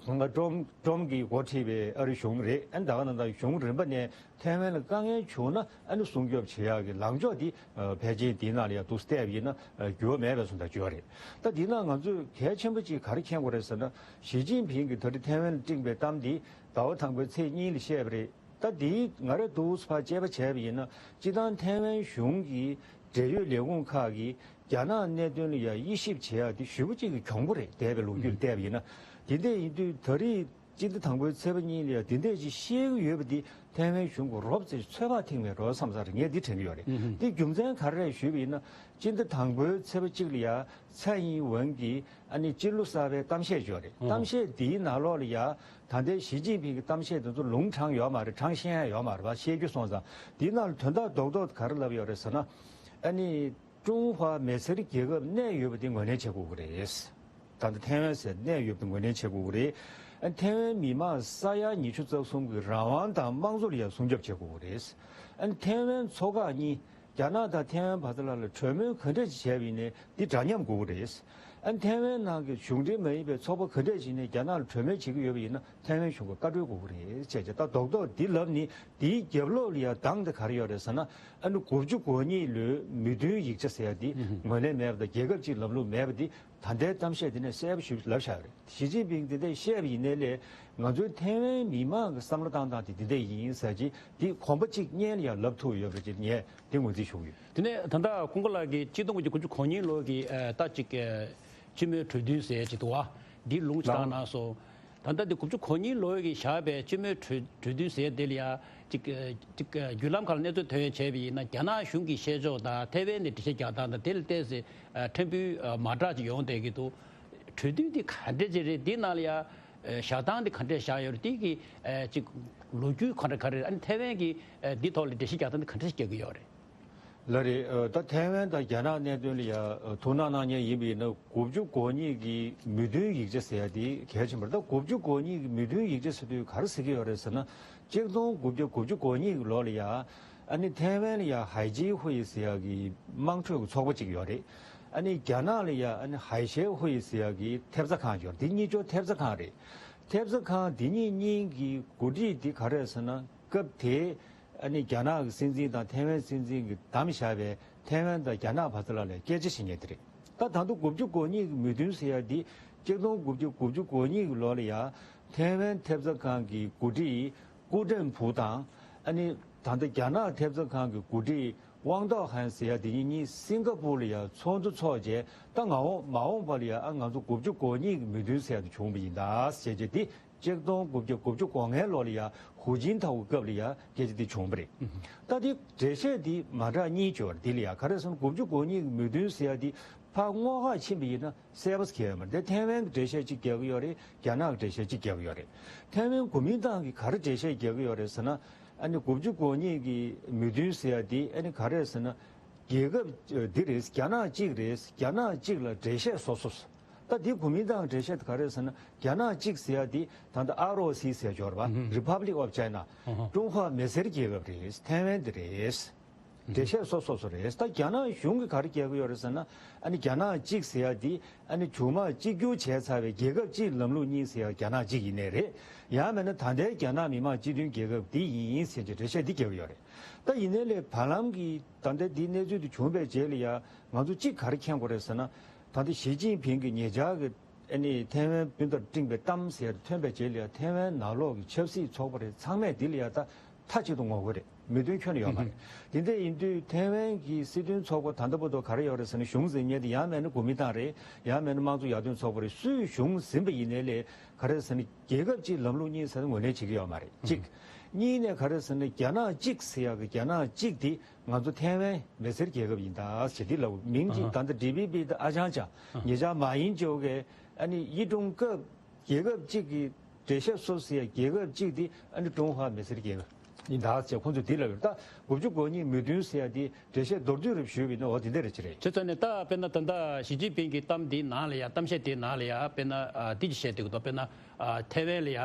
ཁོང་ལ་ཀྲོམ་ཀྲོམ་གྱིས་འགོ་ཁྲིད་པའི་ཨ་རི་གཞུང་རེད། ཨ་ནི་ད་ག་ནང་ལྟར་གཞུང་རིམ་པ་ནས་ཐའེ་ཝན་ལ་དཀའ་ངལ་བྱུང་ན་ཨ་ནི་སྲུང་སྐྱོབ་བྱེད་ཡག་གི་ལངས་ཕྱོགས་འདི་ཕལ་ཆེར་འདིའི་ནང་ལ་ཡང་འདུག་སེ་བལྟས་པ་ཡིན་ན་འགྱུར་བ་མེད་པའི་བཟོ་འདྲ་ཅིག་ཡོད་རེད། ད་འདི་ནང་ང་ཚོས་གལ་ཆེན་པོ་ཅིག་ག་རེ་མཁྱེན་དགོས་རེད་ཟེར་ན། ཞི་ཅིན་ཕིང་གིས་ད་རེས་ཐའེ་ཝན་ལ་སྤྲིངས་པའི་གཏམ་འདི་ཟླ་བ་དང་པོའི་ཚེས་གཉིས་ལ་བཤད་པ་རེད། ད་འདི་ང་རང་འདུག་སེ་ཕར་དཔྱད་པ་བྱས་པ་ཡིན་ན། སྤྱིར་བཏང་ཐའེ་ཝན་གཞུང་གི་འབྲེལ་ཡོད་ལས་ཁུངས་ཁག་གིས་རྒྱ་ནག་གནད་དོན་ལ་ཡང་དབྱེ་ཞིབ་བྱེད་ཡག་དེ་ཞེ་པོ་ཅིག་གི་གྱོང་པོ་རེད། འདས་པའི་ལོ་རྒྱུས་ལ་བལྟས་པ་ཡིན་ན། དེ་འདྲ་ཡིན་དུས་ད་རེས་སྤྱི་ཟླ་དང་པོའི་ཚེས་པ་གཉིས་ལ་ཡང་དེ་འདྲ་ཅིག་བཤད་ཀྱི་ཡོད་པ་འདི་ཐའེ་ཝན་གཞུང་གིས་རོབ་ཙམ་ཚོད་དཔག་ཐེངས་མེད་རོགས་བསམ་ས་རེད། ངས་འདི་དྲན་གྱི་ཡོད་རེད། འདི་རྒྱུ་མཚན་ག་རེ་རེད་ཞུས་པ་ཡིན་ན། སྤྱི་ཟླ་དང་པོའི་ཚེས་པ་གཅིག་ལ་ཡང་ཚའེ་ཡིན་ཝེན་གྱིས་ཨ་ནི་སྤྱི་ལོ་གསར་པའི་གཏམ་བཤད་ཅིག་ཡོད་རེད། གཏམ་བཤད་འདིའི་ནང་ལོགས་ལ་ཡང་ད་ལྟའི་ཞི་ཅིན་ཕིང་གི་གཏམ་བཤད་དེ་ཚོ་ལུང་དྲངས་ཡོད་མ་རེད། དྲངས་ཤེས་ཡ་ཡོད་མ་རེད་པ། བཤད་རྒྱུ་སོང་ཙང་འདིའི་ནང་ལ་དོན་དག་རྡོག་རྡོག་ག་རེ་ལབ་ཡོད་རེད་ཟེར་ན། ཨ་ནི་ཀྲུང་ཧྭ་མི་སེར་རྒྱལ་ཁབ་གནས་ཡོད་པ་དེ་ངོས་ལེན་བྱེད་དགོས་ཀྱི་རེད། ད་ལྟ་ཐའེ་ཝན་ཟེར་གནས་ཡོད་པ་དེ་ངོས་ལེན་བྱེད་དགོས་ཀྱི་རེད། ཨ་ནི་ཐའེ་ཝན་མི་མང་ས་ཡ་ཉི་ཤུ་རྩ་གསུམ་གྱི་རང་དབང་དང་དམངས་གཙོ་ལ་ཡང་སྲུང་སྐྱོབ་བྱེད་དགོས་ཀྱི་རེད། ཨ་ནི་ཐའེ་ཝན་མཚོ་འགག་གཉིས། རྒྱ་ནག་དང་ཐའེ་ཝན་བར་དུ་ལ་ལ་གྲོས་མོལ་ག་འདྲ་ཞིག་བྱས་པ་ཡིན་ནའི་འདི་འདྲ་མཉམ་དགོས་ཀྱི་རེད། ཨ་ནི་ཐའེ་ཝན་ནང་གི་གཞུང་འབྲེལ་མ་ཡིན་པའི་ཚོགས་པ་ག་འདྲས་ཞིག་ནས་རྒྱ་ནག་ལ་གྲོས་མོལ་བྱེད་ཀྱི་ཡོད་པ་ཡིན་ན་ཐའེ་ཝན་གཞུང་གིས་བཀའ་འཁྲོལ་དགོས་ཀྱི་རེད་ཅེས་བྱས། ད་རྡོག་རྡོག་འདི་ལབ་ནི་འདིའི་རྒྱབ་ལོགས་ལ་ཡང་སྡང་དེ་ག་རེ་ཡོད་རེད་ཟེར་ན། ཨ་ནི་དགུ་བཅུ་གོ་གཉིས་ལོའི་མོས་མཐུན་ཡིག་ཆ་ཟེར་ཡ་འདི་ངོས་ལེན་མེད་པ་དང་རྒྱལ་ཁབ་གཅིག་ལམ་ལུགས་མེད་པ་འདི་ད་ལྟའི་གཏམ་བཤད་འདི་ནས་གསལ་པོ་ཞིག་ལབ་བཞག་རེད། ཞི་ཅིན་ཕིང་འདི་འདྲས་བཤད་པ་ཡིན་ནའི་ལས་ང་ཚོའི་ཐའེ་ཝན་མི་མང་གི་བསམ་བློ་བཏང་སྟངས་དེ་འདི་འདྲས་ཡིན་ཟེར་གྱི་འདི་གོམ་པ་གཅིག་སྔོན་ལ་ཡང་ལབ་ཐུབ་ཡོད་པ་ཅིག་ངས་འདི་ངོས་འཛིན་ཞུ་གི་ཡོད། དེ་ནས་ད་ལྟ་ཀུན་དགའ་ལགས་ཀྱིས་གཅིག་སྟོང་དགུ་བརྒྱ་དགུ་བཅུ་གོ་གཉིས་ལོ་གི་ཨ་ད་ཅིག་ཨ་སྤྱི་མོས་གྲོས་མཐུན་ཟེར་ཅིག་འདུག་བ། འདི་ལུང་ཅིག་བཏང་གནང་སོང་། ད་ལྟ་འདི་དགུ་བཅུ་གོ་གཉིས་ལོ་གི་བཞག་པའི་སྤྱི་མོས་གྲོས་གྲོས་མཐུན་ཟེར་དེ་ལ་ཡ་ཅིག་ཨ་ཅིག་ཨ་བརྒྱུད་ལམ་ཁག་ལ་གནས་ཚུལ་ཐོན་ཡས་བྱས་པ་ཡིན་ན་རྒྱ་ནག་གཞུང་གི་བཤད་ཕྱོགས་དང་ཐའེ་ཝན་ནས་འགྲེལ་བཤད་རྒྱག་སྟངས་དང་དེ་ལ་བལྟས་ཚེ་ཨ་ཕྲན་བུ་ཨ་མ་འདྲ་ཅིག་ཡོང་བསྡད་ཀྱི་འདུག་གྲོས་མཐུན་འདི་ག་འདྲས་ཅིག་རེད། འདི་ནང་ལ་ཡ་ཨ་བཞག་སྟངས་འདི་ག་འདྲས་བཞག་ཡོད་རེད། འདི་གི་ཨ་ཅིག་ལོ་རྒྱུས་ག་འདྲ་ག་རེ་རེད། ཨ་ནི་ཐའེ་ཝན་གྱི་ཨ་འདི་ཐོག་ལ་འགྲེལ་བཤད་རྒྱག་སྟངས་འདི་ག་འདྲས་ཤིག་རྒྱག་གི་ཡོད་རེད། ལགས་རེད། ཨ་ད་ཐའེ་ཝན་དང་རྒྱ་ནག་གནད་དོན་ལ་ཡ་ཨ་ཐུགས་སྣང་གནང་མཁན་ཡིན་པ་ཡིན་ན་དགུ་བཅུ་གོ་གཉིས་ཀྱི་མོས་མཐུན་ཡིག་ཆ་ཟེར་ཡ་དེ་གལ་ཆེན་པོ་རེད། ད་དགུ་བཅུ་གོ་གཉིས་ཀྱི་མོས་མཐུན་ཡིག་ཆ་ཟེར་དུས་ག་རེ་ཟེར་གྱི་ཡོད་རེད་ཟེར་ན། གཅིག་སྟོང་དགུ་བརྒྱ་དགུ་བཅུ་གོ་གཉིས་ཀྱི་ལོ་ལ་ཡ་ཨ་ནི་ཐའེ་ཝན་ལ་ཡ་ཧའེ་ཅི་ཧུའེ་ཟེར་ཡ་གི་དམངས་ཁྲོད་ཀྱི་ཚོགས་པ་གཅིག་ཡོད་རེད། ཨ་ནི་རྒྱ་ནག་ལ་ཡ་ཨ་ནི་ཧའེ་ཤེ་ཧུའེ་ཟེར་ཡ་གི་ཐེབས་རྩ་ཁང་ཡོད་རེད། དེ་གཉིས་ཆོ་ཐེབས་རྩ་ཁང་རེད། ཐེབས་རྩ་ཁང་དེ་གཉིས་གཉིས་ཀྱི་འགོ་ཁྲིད་དེ་ག་རེ་ཟེར་ན་སྐབས་དེའི་ཨ་ནི་རྒྱ་ནག་གི་སྲིད་འཛིན་དང་ཐའེ་ཝན་སྲིད་འཛིན་གྱིས་བདམས་བཞག་པའི་ཐའེ་ཝན་དང་རྒྱ་ནག་བར་དུ་ལ་ལས་སྐད་ཆ་བཤད་མཁན་དེ་རེད། ད་ད་དུང་དགུ་བཅུ་གོ་གཉིས་ཀྱི་མོས་མཐུན་ཟེར་ཡ་འདི་གཅིག་སྟོང་དགུ་བརྒྱ་དགུ་བཅུ་གོ་གཉིས་ཀྱི་ལོ་ལ་ཡ་ཐའེ་ཝན་ཐེབས་རྩ་ཁང་གི་འགོ་ཁྲིད་ཀུའུ་ཀྲེང་ཕུའུ་དང་ཨ་ནི་ད་ལྟ་རྒྱ་ནག་ཐེབས་རྩ་ཁང་གི་འགོ་ཁྲིད་ཝང་ཏོག་ཧན་ཟེར་ཡ་དེ་གཉིས་གཉིས་སིང་ག་པུར་ལ་ཡ་ཚོགས་འདུ་འཚོགས་རྗེས་ད་ང་འོང་མ་འོངས་པ་ལ་ཡ་ཨ་ང་ཚོ་དགུ་བཅུ་གོ་གཉིས་ཀྱི་མོས་མཐུན་ཟེར་ཡ་དེ་བྱུང་བ་ཡིན་ད་ཟེར་རྗེས་དེ། གཅིག་སྟོང་དགུ་བརྒྱ་དགུ་བཅུ་གོ་ལྔའི་ལོ་ལ་ཡ་ཧུའུ་ཅིན་ཐའོ་གི་སྐབས་ལ་ཡ་སྐད་ཆ་འདི་བྱུང་བ་རེད། ད་འདི་འགྲེལ་བཤད་འདི་མ་འདྲ་གཉིས་བྱུང་བ་རེད། འདི་ལ་ཡ་ག་རེ་ཟེར་ན་དགུ་བཅུ་གོ་གཉིས་ཀྱི་མོས་མཐུན་ཟེར་ཡ་འདི་ཕར་སྔོ་ཁ་ཕྱིན་པ་ཡིན་ན་གསལ་པོ་ཟེར་གྱི་ཡོད་མ་རེད། དེ་ཐའེ་ཝན་གྱི་འགྲེལ་བཤད་གཅིག་རྒྱག་གི་ཡོད་རེད། རྒྱ་ནག་གི་འགྲེལ་བཤད་གཅིག་རྒྱག་གི་ཡོད་རེད། ཐའེ་ཝན་གོ་མིན་ཏང་གིས་ག་རེ་འགྲེལ་བཤད་རྒྱག་གི་ཡོད་རེད་ཟེར་ན་ཨ་ནི་དགུ་བཅུ་གོ་གཉིས་ཀྱི་མོས་མཐུན་ཟེར་ཡ་འདི་ཨ་ནི་ག་རེ་ཟེར་ན་རྒྱལ་ཁབ་འདི་རེད། རྒྱ་ནག་གཅིག་རེད། རྒྱ་ནག་གཅིག་ལ་འགྲེལ་བཤད་སོ་སོ། ད་འདི་གོ་མིན་ཏང་འགྲེལ་བཤད་དེ་ག་རེ་ཟེར་ན་རྒྱ་ནག་གཅིག་ཟེར་ཡ་འདི་ད་ལྟ་ཨར་ཨོ་སི་ཟེར་ཡ་ཡོད་རེད་པ། Republic of China། ཀྲུང་ཧྭ་མི་སེར་རྒྱལ་ཁབ་རེད། ཐའེ་ཝན་དེ་རེད། འགྲེལ་བཤད་སོ་སོ་སོ་རེད། ད་རྒྱ་ནག་གཞུང་གིས་ག་རེ་རྒྱག་གི་ཡོད་རེད་ཟེར་ན་ཨ་ནི་རྒྱ་ནག་གཅིག་ཟེར་ཡ་འདི་ཨ་ནི་མཇུག་མ་གཅིག་གྱུར་བྱས་ཚར་བའི་རྒྱལ་ཁབ་གཅིག་ལམ་ལུགས་གཉིས་ཟེར་ཡ་རྒྱ་ནག་གཅིག་ཡིན་ནའི་རེད། ཡང་མིན་ན་ད་ལྟའི་རྒྱ་ནག་མི་དམངས་སྤྱི་མཐུན་རྒྱལ་ཁབ་འདི་ཡིན་ཟེར་གྱི་འགྲེལ་བཤད་འདི་རྒྱག་གི་ཡོད་རེད། ད་ཡིན་ནའི་ལས་བར་ལམ་གྱི་ད་ལྟ་འདི་གནས་ཚུལ་འདི་བྱུང་བའི་རྗེས་ལ་ཡ་ང་ཚོ་གཅིག་ག་རེ་མཁྱེན་དགོས་རེད་ཟེར་ན། ད་ལྟ་ཞི་ཅིན་ཕིང་གིས་ཉེ་ཆར་གྱི་ཨ་ནི་ཐའེ་ཝན་སྤུན་ཟླར་སྤྲིངས་པའི་གཏམ་ཟེར་ཐོན་པའི་རྗེས་ལ་ཡ་ཐའེ་ཝན་ནང་ལོགས་ཀྱི་ཆབ་སྲིད་ཚོགས་པ་རེད། ཚང་མས་འདི་ལ་ཡ་ད་མཐའ་གཅིག་ཏུ་ངོ་རྒོལ་རེད། མོས་མཐུན་ཁྱོན་ནས་ཡོད་མ་རེད། དེ་འདྲ་ཡིན་དུས་ཐའེ་ཝན་གྱི་སྲིད་དོན་ཚོགས་པ་ད་ལྟ་བར་དུ་ག་རེ་ཡོད་རེད་ཟེར་ན་གཞུང་འཛིན་མཁན་དེ་ཡང་མིན་ན་གོ་མིན་ཏང་རེད། ཡང་མིན་ན་དམངས་གཙོ་ཡར་ཐོན་ཚོགས་པ་རེད། སུས་གཞུང་ཟིན་པ་ཡིན་ནའི་ལས་ག་རེ་ཟེར་ན་རྒྱལ་ཁབ་གཅིག་ལམ་ལུགས་གཉིས་ཟེར་ན་ངོས་ལེན་བྱེད་ཀྱི་ཡོད་མ་རེད། གཅིག་གཉིས་ནས་ག་རེ་ཟེར་ན་རྒྱ་ནག་གཅིག་ཟེར་ཡག་གི་རྒྱ་ནག་གཅིག་དེ་ང་ཚོ་ཐའེ་ཝན་མི་སེར་རྒྱལ་ཁབ་ཡིན་ད་ཟེར་འདི་ལབ། མིང་གཅིག་ད་ལྟ་ཌི་བི་བི་དང་ཨ་ཅང་ཅང་ཉེ་ཆར་མ་ཡིན་ཅོ་གི་ཨ་ནི་ཡི་ཀྲུང་སྐབས་རྒྱལ་ཁབ་གཅིག་གི་འགྲེལ་བཤད་སོ་སོ་ཡ་རྒྱལ་ཁབ་གཅིག་དེ་ཨ་ནི་ཀྲུང་ཧྭ་མི་སེར་རྒྱལ་ཁབ་ཡིན་ད་ཟེར་ཁོང་ཚོས་འདི་ལབ་ཡོད། ད་དགུ་བཅུ་གོ་གཉིས་མོས་མཐུན་ཟེར་ཡ་དེ་འགྲེལ་བཤད་མདོར་བསྡུས་རེ་ཞུས་པ་ཡིན་ན་འོ་དེ་འདྲ་རེད་ཅི་རེད། བྱས་ཙང་ནས་ད་དཔེར་ན་ད་ལྟ་ཞི་ཅིན་ཕིང་གི་གཏམ་འདིའི་ནང་ལ་ཡ་གཏམ་བཤད་དེའི་ནང་ལ་ཡ་དཔེར་ན་ཨ་འདི་ཅི་བཤད་འདུག་གདོང་དཔེར་ན་ཨ་ཐའེ་ཝན་ལ་ཡ་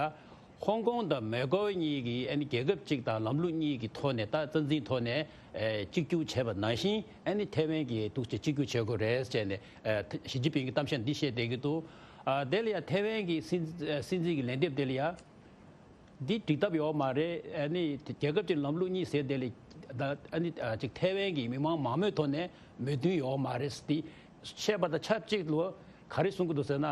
ཧོང་ཀོང་དང་མེ་ཀའོ་གཉིས་ཀྱི་ཨ་ནི་རྒྱལ་ཁབ་གཅིག་དང་ལམ་ལུགས་གཉིས་ཀྱི་ཐོག་ནས་ད་རྩ་འཛིན་ཐོག་ནས་ཨེ་གཅིག་གྱུར་བྱས་པ་ནང་བཞིན་ཨ་ནི་ཐའེ་ཝན་གྱི་འདུག་ཅེས་གཅིག་གྱུར་བྱེད་དགོས་རེད་ཟེར་ནས་ཨེ་ཞི་ཅིན་ཕིང་གི་གཏམ་བཤད་འདི་བཤད་བསྡད་ཀྱི་འདུག་ཨ་དེ་ལ་ཡ་ཐའེ་ཝན་གྱི་སྲིད་སྲིད་འཛིན་གྱི་ལན་འདེབས་དེ་ལ་ཡ། འདི་འགྲིག་ཐབས་ཡོད་མ་རེད། ཨ་ནི་རྒྱལ་ཁབ་ཀྱི་ལམ་ལུགས་གཉིས་ཟེར་དེ་ལས་ད་ཨ་ནི་ཨ་ཅིག་ཐའེ་ཝན་གྱི་མི་མང་མང་མོས་ཐོག་ནས་མོས་མཐུན་ཡོད་མ་རེད་ཟེར་ཏེ་བཤད་པ་དང་ཆབས་ཅིག་ལོ་ག་རེ་གསུང་གི་འདུག་ཟེར་ན།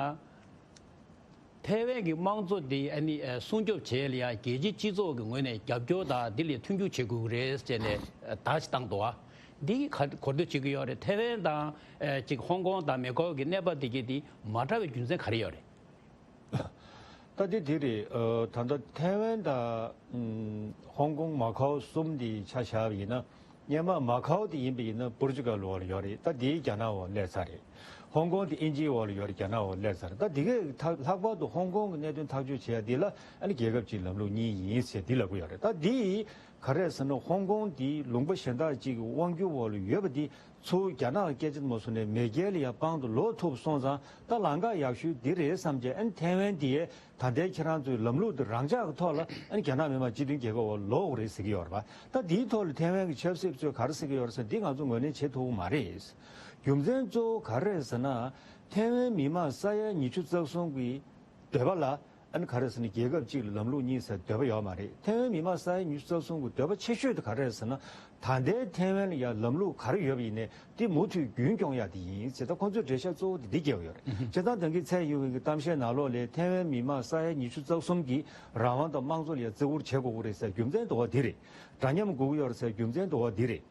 ཐའེ་ཝན་གྱི་དམངས་གཙོ་འདི་ཨ་ནི་ཨ་སྲུང་སྐྱོབ་བྱེད་ལ་ཡ་རྒྱལ་སྤྱིའི་སྤྱི་ཚོགས་ཀྱི་ངོས་ནས་རྒྱབ་སྐྱོར་དང་འདི་ལ་མཐུན་འགྱུར་བྱེད་དགོས་ཀྱི་རེད་ཟེར་ནས་ད་ཅིག་བཏང་འདུག་ཨ། འདི་གི་ག་གོ་ཐོས་བྱེད་ཀྱི་ཡོད་རེད། ཐའེ་ཝན་དང་ཨ་ཅིག་ཧོང་ཀོང་དང་མེ་ཀའོ་གི་གནས་བབ་འདི་གི་འདི་མ་འདྲ་བའི་རྒྱུ་མཚན་ག་རེ་ཡོད་རེད། ད་དེ་དེ་རེད། ཨ་ད་ལྟ་ཐའེ་ཝན་དང་ཨམ་ཧོང་ཀོང་མ་ཁའོ་གསུམ་དེ་ཆ་བཞག་པ་ཡིན་ན་སྔོན་མ་མ་ཁའོ་དེ་ཡིན་པ་ཡིན་ན་པོར་ཅུ་གལ་འོག་ལ་ཡོད་རེད། ད་དེ་རྒྱ་ནག་འོག་སླེབས་ཚར་རེད། ཧོང་ཀོང་དེ་ཨིན་ཇིའི་འོག་ལ་ཡོད་རེད། རྒྱ་ནག་འོག་སླེབས་ཚར་རེད། ད་དེ་གས་ད་ལྷག་པར་དུ་ཧོང་ཀོང་གི་གནད་དོན་ཐག་གཅོད་བྱེད་ཡ་དེ་ལ་ཨ་ནི་རྒྱལ་ཁབ་གཅིག་ལམ་ལུགས་གཉིས་ཡིན་ཟེར་དེ་ལབ་གི་ཡོད་རེད། ད་དེ་ག་རེ་ཟེར་ན་ཧོང་ཀོང་དེ་ལུང་པ་གཞན་དག་ཅིག་གི་དབང་སྒྱུར་འོག་ལ་ཡོད་པ་དེ་ཚུར་རྒྱ་ནག་གི་སྐད་ཆ་དེ་མ་བཟུང་ནས་མེས་རྒྱལ་ལ་ཡ་དཔང་དུ་ལོག་ཐུབ་སོང་ཙང་ད་ལམ་ཁ་ཡག་ཤོས་འདི་རེད་བསམ་བྱས་ཨ་ནི་ཐའེ་ཝན་དེ་ད་ལྟའི་ཁྱེད་རང་ཚོའི་ལམ་ལུགས་དེ་རང་འཇགས་ཀྱི་ཐོག་ལ་ཨ་ནི་རྒྱ་ནག་མི་དམངས་སྤྱི་མཐུན་རྒྱལ་ཁབ་འོག་ལོག་དགོས་རེད་ཟེར་གྱི་ཡོད་རེད་པ། ད་དེའི་ཐོག་ལ་ཐའེ་ཝན་གྱི་ཆབ་སྲིད་པ་ཚོས་ག་རེ་ཟེར་གྱི་ཡོད་རེད་ཟེར་ན་འདི་ང་ཚོ་ངོས་ལེན་བྱེད་ཐུབ་ཀྱི་མ་རེད། རྒྱུ་མཚན་གཙོ་བོ་ག་རེ་རེད་ཟེར་ན། ཐའེ་ཝན་མི་མང་ས་ཡ་ཉི་ཤུ་རྩ་གསུམ་གྱི་འདོད་པ་ལ། ཨ་ནི་ག་རེ་ཟེར་ན། རྒྱལ་ཁབ་གཅིག་ལ་ལམ་ལུགས་གཉིས་ཟེར་འདོད་པ་ཡོད་མ་རེད། ཐའེ་ཝན་མི་མང་ས་ཡ་ཉི་ཤུ་རྩ་གསུམ་གྱི་འདོད་པ་ཆེ་ཤོས་དེ་ག་རེ་རེད་ཟེར་ན། ད་ལྟའི་ཐའེ་ཝན་ལ་ཡང་ལམ་ལུགས་ག་རེ་ཡོད་པ་ཡིན་ནའི་དེ་མུ་མཐུད་རྒྱུན་སྐྱོང་ཡག་དེ་ཡིན་ཟེར། ད་ཁོང་ཚོས་འགྲེལ་བཤད་གཙོ་བོ་དེ་འདི་རྒྱག་གི་ཡོད་རེད། བྱས་ཙང་ད་གིན་ཚད་ཡོད་མཁན་གྱི་གཏམ་བཤད་ནང་ལོགས་ལ་ཐའེ་ཝན་མི་མང་ས་ཡ་ཉི་ཤུ་རྩ་གསུམ་གྱིས་རང་དབང་དང་དམངས་གཙོ་ལ་ཡང་བརྩི་བཀུར་བྱེད་དགོས་ཀྱི་རེད་ཟེར་རྒྱུ་མཚན་དེ་འོ་དེ་རེད། འདྲ་མཉམ་དགོས་ཀྱི་ཡོད་རེད་ཟེར་རྒྱུ་མཚན་དེ་འོ་དེ་རེད།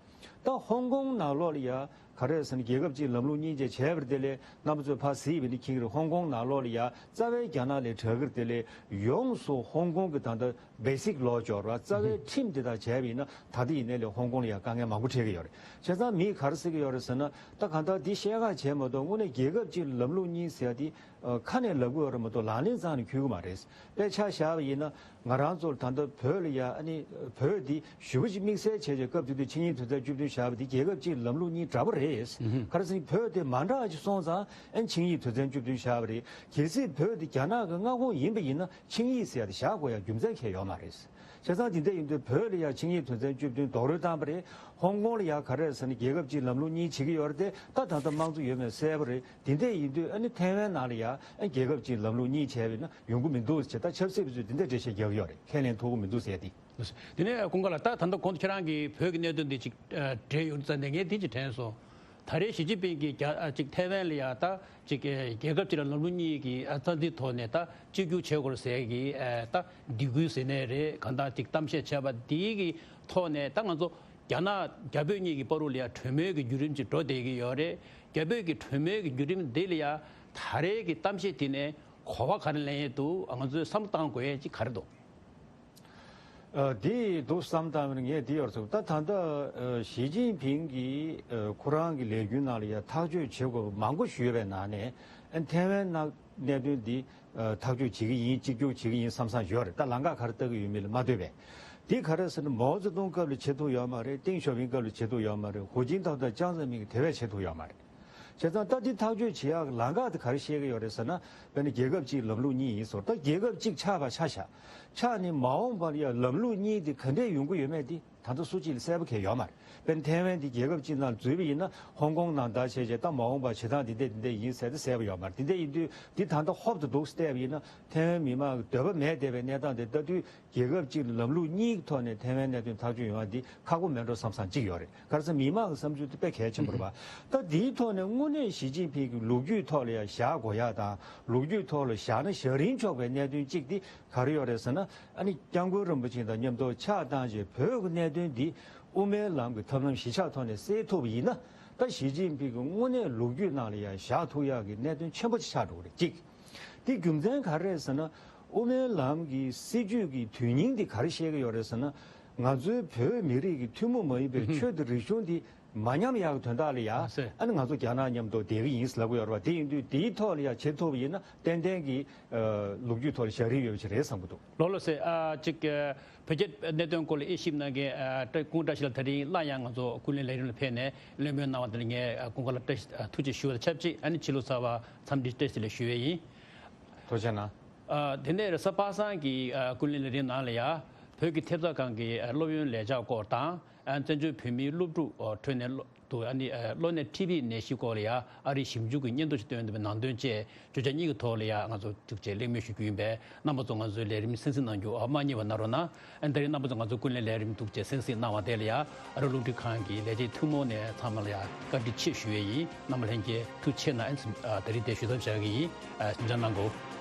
ད་ཧོང་ཀོང་ནང་ལོགས་ལ་ཡ་ག་རེ་ཟེར་ན། རྒྱལ་ཁབ་གཅིག་ལམ་ལུགས་གཉིས་བཅས་བྱས་པ་དེ་ལས་རྣམ་པ་ཚོས་ཕར་གཟིགས་པ་ཡིན་ན་མཁྱེན་གྱི་རེད། ཧོང་ཀོང་ནང་ལོགས་ལ་ཡ་རྩ་བའི་རྒྱ་ནག་ལས་དྲག་གི་རེད། དེ་ལས་ཡོངས་སུ་ཧོང་ཀོང་གི་ད་ལྟ་བེ་སིག་ལོ་སྦྱོར་བ་རྩ་བའི་ཁྲིམས་དེ་དག་བྱས་པ་ཡིན་ན། ད་ལྟ་ཡིན་ནའི་ལས་ཧོང་ཀོང་ལ་ཡ་དཀའ་ངལ་མང་པོ་འཕྲད་ཀྱི་ཡོད་རེད། བྱས་ཙང་མིས་ག་རེ་ཟེར་གྱི་ཡོད་རེད་ཟེར་ན། ད་གང་ལྟར་འདི་བཤད་ག་བྱས་མ་གཏོགས་དངོས་གནས་རྒྱལ་ཁབ་གཅིག་ལམ་ལུགས་གཉིས་ཟེར་ཡ་དེ་ཨ་ཁ་ནས་ལབ་ཀྱི་ཡོད་རེད་མ་གཏོགས་ལག་ལེན་རྩ་ནས་འཁེལ་གྱི་མ་རེད། དཔེ་ཆ་བཞག་པ་ཡིན་ན། ང་རང་ཚོར་ད་ལྟ་བོད་ལ་ཡ་ཨ་ནི་བོད་འདི་ཞེ་པོ་ཅིག་དམིགས་བསལ་བྱས་བྱས་སྐབས་དེ་དུས་ཆིངས་ཡིག་དོན་ཚན་བཅུ་བདུན་བཞག་པ་འདི་རྒྱལ་ཁབ་གཅིག་ལམ་ལུགས་གཉིས་འདྲ་པོ་རེད། ག་རེ་ཟེར་ན་བོད་དེ་མ་འདྲ་བ་ཅིག་སོང་ཙང་ཨ་ནི་ཆིངས་ཡིག་དོན་ཚན་བཅུ་བདུན་བཞག་པ་རེད། གལ་སྲིད་བོད་འདི་རྒྱ་ནག་གི་མངའ་ཁོངས་ཡིན་པ་ཡིན་ན་ཆིངས་ཡིག་ཟེར་ཡ་དེ་བཞག་དགོས་ཡ་རྒྱུ་མཚན་གང་ཡང་ཡོད་མ་རེད། བྱས་ཙང་དེ་འདྲ་ཡིན་དུས་བོད་ལ་ཡ་ཆིངས་ཡིག་དོན་ཚན་བཅུ་བདུན་རྡོག་རོལ་བཏང་པ་རེད། ཧོང་ཀོང་ལ་ཡ་ག་རེ་ཟེར་ན་རྒྱལ་ཁབ་གཅིག་ལམ་ལུགས་གཉིས་བྱེད་ཀྱི་ཡོད་རེད་དེ། ད་ད་ལྟ་དམངས་གཙོ་ཡོད་མེད་གསལ་པོ་རེད། དེ་འདྲ་ཡིན་དུས་ཨ་ནི་ཐའེ་ཝན་ནང་ལ་ཡ་ཨ་རྒྱལ་ཁབ་གཅིག་ལམ་ལུགས་གཉིས་བྱས་པ་ཡིན་ན་ཡོང་གི་མི་འདུག་ཅེས་ད་ཆབ་སྲིད་པ་ཚོས་དེ་འདྲ་འགྲེལ་བཤད་རྒྱག་གི་ཡོད་རེད། ཁས་ལེན་ཐུབ་ཀྱི་མི་འདུག་ཟེར་ཏེ། དེ་ནས་ཀུན་དགའ་ལགས། ད་ད་ལྟ་གོང་དུ་ཁྱེད་རང་གིས་བོད་ཀྱི་གནད་དོན་འདི་ཅིག་ཨ་འགྲེལ་ཡོང་དུས་ཙམ་ནས་ངས་འདི་ཅིག་དྲན་སོང་། ད་རེས་ཞི་ཅིན་ཕིང་གིས་རྒྱ་ཨ་ཅིག་ཐའེ་ཝན་ལ་ཡ་ད་ཅིག་ཨ་རྒྱལ་ཁབ་གཅིག་ལ་ལམ་ལུགས་གཉིས་ཀྱི་ཨ་རྩ་འཛིན་ཐོག་ནས་ད་གཅིག་གྱུར་བྱེད་དགོས་ཟེར་གི་ཨ་ད་སྡིགས་སྐུལ་ཟེར་ནའི་རེད། གང་ལྟར་ཅིག་གཏམ་བཤད་བྱས་པ་འདི་གི་ཐོག་ནས་ད་ང་ཚོ་རྒྱ་ནག་རྒྱ་བོད་གཉིས་ཀྱི་བར་དུ་ལ་ཡ་གྲོས་མོལ་གྱི་བརྒྱུད་རིམ་ཅིག་འགྲོ་བསྡད་ཀྱི་ཡོད་རེད། རྒྱ་བོད་ཀྱི་གྲོས་མོལ་གྱི་བརྒྱུད་རིམ་འདི་ལ་ཡ་ད་རེས་ཀྱི་གཏམ་བཤད་འདི་ནས་གོ་བ་ག་རེ་ལེན་ཡས་འདུག་ང་ཚོས་བསམ་བློ་བཏང་དགོས་ཡས་ཅིག་ག་རེ་འདུག་ཨ་འདི་འདུག་བསམ་བཏང་བ་ནི་ངས་འདི་ཡོད་ཚུགས། ད་ད་ལྟ་ཨ་ཞི་ཅིན་ཕིང་གིས་ཨ་ཁོ་རང་གི་ལས་འགུལ་ནང་ལ་ཡ་ཐག་གཅོད་བྱེད་དགོས་པ་མང་པོ་ཞིག་ཡོད་པའི་ནང་ནས་ཨ་ཐའེ་ཝན་ནང་གནད་དོན་འདི་ཨ་ཐག་གཅོད་བྱེད་ཀྱི་ཡིན། གཅིག་གྱུར་བྱེད་ཀྱི་ཡིན་བསམ་བསམ་ཡོད་རེད། ད་ལམ་ཁ་ག་རེ་ལྟ་གི་ཡོད་མེད་ལ་མ་ལྟོས་པས། འདི་ག་རེ་ཟེར་ན། མའོ་ཙེ་ཏུང་སྐབས་ལ་བྱེད་ཐུབ་ཡོད་མ་རེད། ཏེང་ཞའོ་ཕིང་སྐབས་ལ་བྱེད་ཐུབ་ཡོད་མ་རེད། ཧུའུ་ཅིན་ཐའོ་དང་ཅང་ཙེ་མིན་གྱིས་དེ་བས་བྱེད་ཐུབ་ཡོད་མ་རེད། བྱས་ཙང་ད་འདི་ཐག་གཅོད་བྱེད་ཡག་གི་ལམ་ཁ་དེ་ག་རེ་བཤད་ཀྱི་ཡོད་རེད་ཟེར་ན། དཔེར་ན་རྒྱལ་ཁབ་གཅིག་ལམ་ལུགས་གཉིས་ཡིན་ཟེར། ད་རྒྱལ་ཁབ་གཅིག་ཆགས་པ་ཆ་བཞག་ཆགས་ནས་མ་འོངས་པར་ཡང་ལམ་ལུགས་གཉིས་དེ་ག་འདྲས་ཡོང་གི་ཡོད་མེད་དེ་ད་ལྟ་སུ་གཅིག་ལ་གསལ་པོ་གང་ཡང་ཡོད་མ་རེད། དཔེར་ན་ཐའེ་ཝན་དེ་རྒྱལ་ཁབ་གཅིག་ནང་འཛུལ་བ་ཡིན་ན་ཧོང་ཀོང་ནང་ལྟར་བྱས་བྱས་ད་མ་འོངས་པར་བྱེད་སྟངས་འདི་འདྲས་འདི་འདྲས་ཡིན་ཟེར་ཏེ་གསལ་པོ་ཡོད་མ་རེད། དེ་འདྲས་ཡིན་དུས་འདི་ད་ལྟ་ཧོབ་ཏེ་འདུག་བལྟས་པ་ཡིན་ན་ཐའེ་ཝན་མི་མང་གི་འདོད་པ་མེད་བསྡད་པའི་གནས་སྟངས་དེ་ལྟ་དུས། རྒྱལ་ཁབ་གཅིག་ལམ་ལུགས་གཉིས་ཀྱི་ཐོག་ནས་ཐའེ་ཝན་གནད་དོན་ཐག་གཅོད་ཡོང་བ་འདི་ཁག་པོ་མེད་འགྲོ་བསམ་བསམ་གཅིག་ཡོད་རེད། ག་རེ་ཟེར་ན་མི་མང་གི་བསམ་ཚུལ་དེ་དཔེ་གལ་ཆེན་པོ་རེད་པ། ད་འདིའི་ཐོག་ནས་དངོས་གནས་ཞི་ཅིན་ཕིང་གི་ལོ་རྒྱུས་ཐོག་ལ་ཡང་བཞག་དགོས་ཡག་དང་། ལོ་རྒྱུས་ཐོག་ལ་བཞག་ན་བཞག་རིན་ཆོག་པའི་གནད་དོན་གཅིག་དེ་ག་རེ་ཡོད་རེད་ཟེར་ན། ཨ་ནི་སྐྱབས་མགོན་རིན་པོ་ཆེ་དང་མཉམ་དུ་ཕྱག་བཏང་རྗེས་བོད་ཀྱི་གནད་དོན་འདི་དབུ་མའི་ལམ་གྱི་ཐབས་ལམ་གཞིར་བཞག་ཐོག་ནས་སེལ་ཐུབ་པ་ཡིན་ན། ད་ཞི་ཅིན་ཕིང་གི་དངོས་གནས་ལོ་རྒྱུས་ནང་ལ་ཡང་བཞག་ཐུབ་ཡག་གི་གནད་དོན་ཆེན་པོ་ཅིག་ཆགས་འགྲོ་གི་རེད། གཅིག་དེ་རྒྱུ་མཚན་ག་རེ་རེད་ཟེར་ན། དབུ་མའི་ལམ་གྱི་སྲིད་བྱུས་ཀྱི་དོན་སྙིང་དེ་ག་རེ་བཤད་ཀྱི་ཡོད་རེད་ཟེར་ན། ང་ཚོའི་བོད་མི་རིགས་ཀྱི་ཐུན་མོང་མ་ཡིན་པའི་ཆོས་དང་རིག་གཞུང་དེ་མ་ཉམས་ཡག་གི་དོན་དག་ལ་ཡ། ཨ་ནི་ང་ཚོ་རྒྱ་ནག་མཉམ་དུ་བསྡད་ཀྱི་ཡིན་ཟེར་ལབ་ཀྱི་ཡོད་རེད་པ། དེ་ཡིན་དུས་དེའི་ཐོག་ལ་ཡ་བྱེད་ཐུབ་པ་ཡིན་ན་ཏན་ཏན་གྱི་ལོ་རྒྱུས་ཐོག་ལ་བཞག་རིན་ཡོད་པ་ཞིག་རེད་བསམ་གྱི་འདུག་ལགས་ལགས་སེ། ཨ་ཅིག་བོད་རྒྱ་གནད་དོན་སྐོར་ལ་དབྱེ་ཞིབ་གནང་མཁན་ཨ་བཀྲ་ཀུན་བཀྲ་ཤིས་ལགས་དེ་རིང་སླར་ཡང་ང་ཚོ་ཀུན་གླེང་ལས་རིམ་ལ་ཕེབས་ནས་གླེང་མོལ་གནང་བ་དེ་ལ་ངས་ཨ་ཀུན་དགའ་ལགས་བཀྲ་ཤིས་ཨ་ཐུགས་རྗེ་ཞུ་བ་དང་ཆབས་ཅིག་ཨ་ནི་ཕྱི་ལོ་གསར་པ་འཚམས་འདྲི་བཀྲ་ཤིས་བདེ་ལེགས་ཞུ་ཡས་ཡིན། ཐུགས་རྗེ་གནང་། ཨ་དེ་ནས་རེས་གཟའ་པ་སངས་ཀྱི་ཨ་ཀུན་གླེང་ལས་རིམ་ནང་ལ་ཡ་བོད་ཀྱི་ཐེབས་རྩ་ཁང་གི་ཨ་སློབ་ཡོན་ལས་འཆར་སྐོར་དང་། ཨ་བཙན་བྱོལ་བོད་མིའི་སློབ་ཕྲུག་ཨ་ཁྲོད་ནས་སློ་དུ་ཨ་ནི་ཨ་གློ་ནད་ཊི་བི་ནད་གཞི་སྐོར་ལ་ཡ་ཨ་རིའི་ཞིབ་འཇུག་གི་སྙན་ཐོ་ཞིག་བཏོན་འདུག་པའི་ནང་དོན་བཅས་བརྗོད་བྱ་གཉིས་ཀྱི་ཐོག་ལ་ཡ་ང་ཚོ་ཐུགས་རྗེ་གླེང་མོལ་ཞུ་རྒྱུ་ཡིན་པས། རྣམ་པ་ཚོ་ང་ཚོའི་ལས་རིམ་གསན་གཟིགས་གནང་རྒྱུ་མ་བསྙེལ་བ་གནང་རོགས་གནང་། ཨ་ནི་ད་རེས་རྣམ་པ་ཚོ་ང་ཚོའི་ཀུན་གླེང་ལས་རིམ་ཐུགས་རྗེ་གསན་གཟིགས་གནང་བ་དེ་ལ་ཡ་ཨ་རི་རླུང་འཕྲིན་ཁང་གི་ལས་བྱེད་ཐུན་མོང་ནས་ཚང་མ་ལ་ཡ་བཀའ་དྲིན་ཆེ་ཞུ་ཡས་ཡིན། རྣམ་པ་ལྷན་རྒྱས་ཐུགས་རྗེ་གནང་། ཨ་ད་རེས་དེ་ཞུ་མཚམས་བཞག་གི་ཡིན། ཨ་གཟིམ་འཇག་གནང་གོ།